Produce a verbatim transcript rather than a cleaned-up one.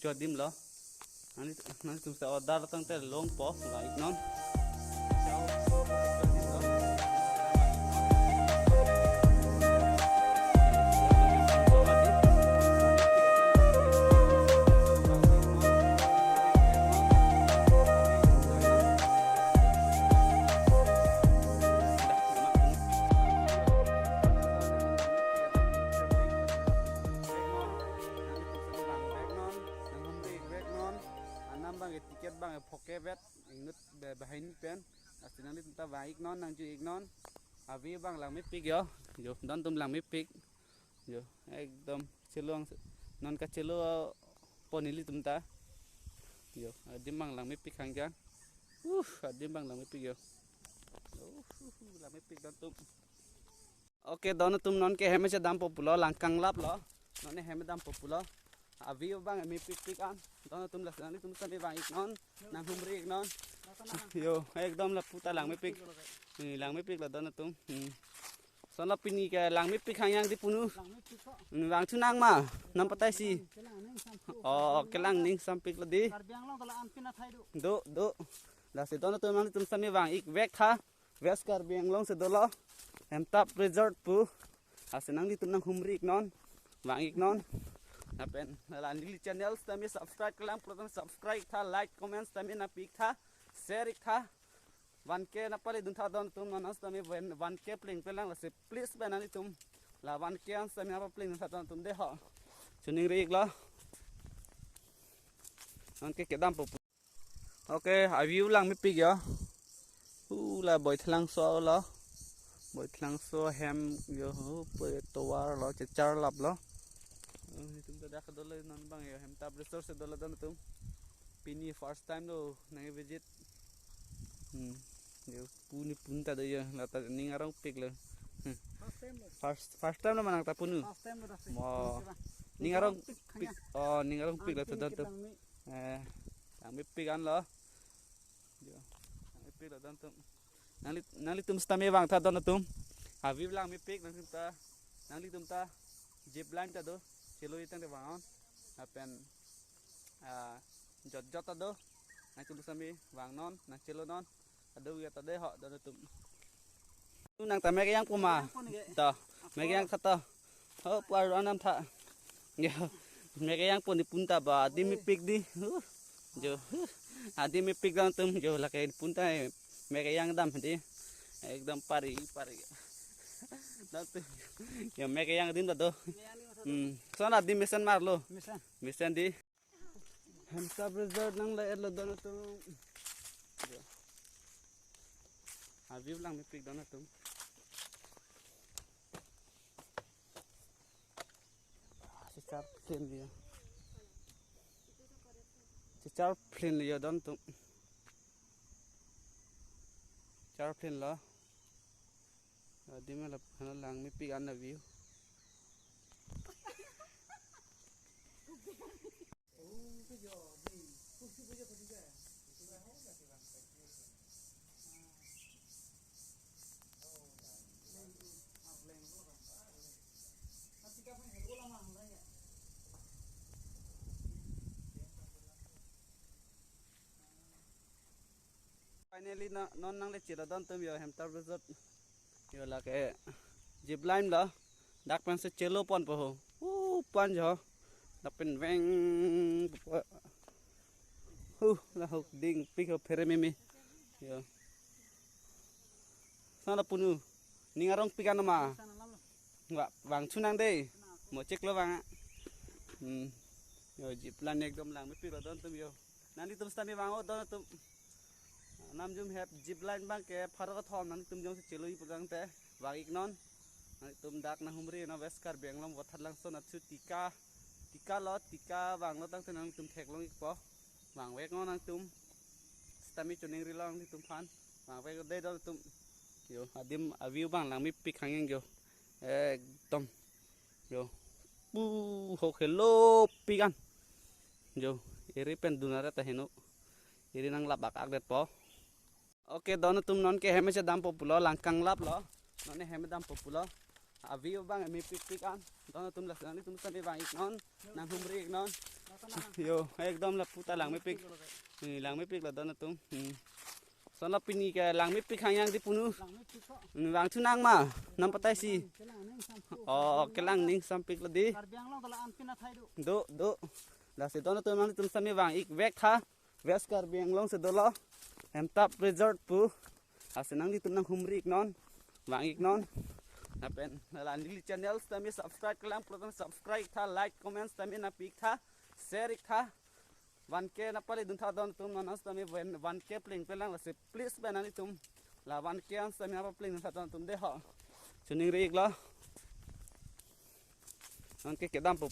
Adim lo. Nangli, nangtum sa order tangte longpo, vang-iknon. Anam abang ticket abang phoke vet inut be-, banghini pen. Lasi nanglitum ta vang-iknon, nangju-iknon. Avi abang langmepik yo. Yo, dontum langmepik. Yo, ekdom chelo ang, non kachelo pon ilitum ta. Yo, adim abang langmepik hang jang. Uh, adim abang langmepik yo. Uh, uh, uh, langmepik dontum. Okay, dontum nonke hem si dampo pulo, lang kanglap lo. Non hem dampo pulo. Avi abang mepikpik an. Dontum lasi nanglitum sami vang-iknon, nanghumri-iknon. Yo, ekdom lapu ta langmepik. Hmm, langmepik lo dontum. Hmm. Son lo pini ke langmepik hang jang dei punu. Hmm, vangthu nang ma, nang patai si. Oh, kelang ningsampik lo dei. Do, do. Lasi dontum nanglitum sami vang-ik vek tha. West Karbi Anglong si dolo, Hemtap Resort pu. Lasi nanglitum nanghumri-iknon, vang-iknon. Lapen la neli channel sitame subscribe kelang pulote subscribe tha, like, comment sitame nangpi-ik tha, share-ik tha. One K nangpale dun tha dontum, non sitame one, one K plengplelang, lasi please pen nanglitum la one K an sitame nangpapleng dun tha dontum dei ho. Choningri-ik lo. Nonke kedampo. Okay, a-view langmepik yo. Hu la Boithalangso lo. Boithalangso hem yo, hu pore tovar lo, checharlap lo. Eh, itum ta dak dolo non abang yo, Hemtap Resort si dolo dontum. Pini first time lo nang visit. Hmm. Yo, puni pun ta do yo, la ta ning arongpik lo. Hmm. First time lo. First, first time lo ma nang ta punu. First time lo dak si. Mo. Ning arongpik. Oh, ning arongpik lo ta dontum. Eh, langmepik an lo. Yo, langmepik lo dontum. Nangli, nanglitum sitame vang tha dontum. A-view langmepik nangtum ta. Nanglitum ta zip line ta do. Chelo-i tangte vang-non. Lapen, ah, jot jot ta do. Nangtum sitame vang-non, nangchelonon. Ado ya ta dei ho dontum. Nang ta mek kejang pu ma. Mek kejang pu ne ke. To, mek kejang tha to. Ho, pu arlo anam tha. Yo, mek kejang pu ne pun ta ba, adim mepik dei. Huh. Jo. Huh. Adim mepik dontum jo, lake pun ta mek kejang dam dei. Ekdom pari, pari. Dontum. Yo, mek kejang adim ta do. Hmm. Son adim mesen marlo. Mesen. Mesen dei. Hemtap Resort nang la-et lo dontum. Yo. A-view langmepik dontum. Ah, checharplen liya. Checharplen liya dontum. Charplen lo. Adim la phana langmepik an a-view. Finally, na, non nangle chelo dontum yo, Hemtap Resort. Yo, lake zip line lo. Dak pensi chelo ponpo ho. Uh, pan jo. Dak pen veng. Huh, la hok dingpik ho phere meme. Yo. Sana punu. Ning arongpik an ma. Wa, vangthu nang dei. Mo chek lo vang. Hmm. Yo, zip line ekdom langmepik lo dontum yo. Nanglitum sitame vang-o dontum. Namjum hep zip line abang ke pharo kethom, nanglitum jongsi chelo-i pu tangte vang-iknon. Nanglitum dak nanghumri-non West Karbi Anglong Boithalangso anatthu Tika. Tika lo, Tika vanglo tangte nanglitum theklong-ikpo. Vangvek non nangtum. Sitame choningri lo nanglitum aphan. Vangvek dei dontum. Yo, adim a-view abang langmepik hang jang yo. Ekdom. Yo. Pu hok helopik an. Yo, eri pen dun aret ta heno. Eri nanglap ak-ak detpo. Okay, dontum nonke hem si dampo pulo, lang kanglap lo. Non hem dampo pulo. A-view abang mepikpik an. Dontum lasi nanglitum sitame vang-iknon, nanghumri-iknon. Yo, ekdom lapu ta langmepik. Hmm, langmepik la don atum. Hmm. Lason la pini ke langmepik hang yang di punu. Hmm, vangthu nang ma, nang patai si. Oh, kelang ning sampik la di. Karbi Anglong dola anpin athai do. Do, do. Lasi don atum nangtum sami vang-ik vek tha. West Karbi Anglong si dolo. Hemtap Resort pu. Lasi nanglitum nanghumri-iknon. Vang-iknon. Lapen la neli channel sitame subscribe kelang pulote subscribe tha, like, comment sitame nangpi-ik tha, share-ik tha. One K nangpaledun tha don atum, non sitame one K plengplelang, lasi please pen nanglitum la one K an sitame nangpaplengdun tha don atum de ho. Choningri-iklo. One K kedam po.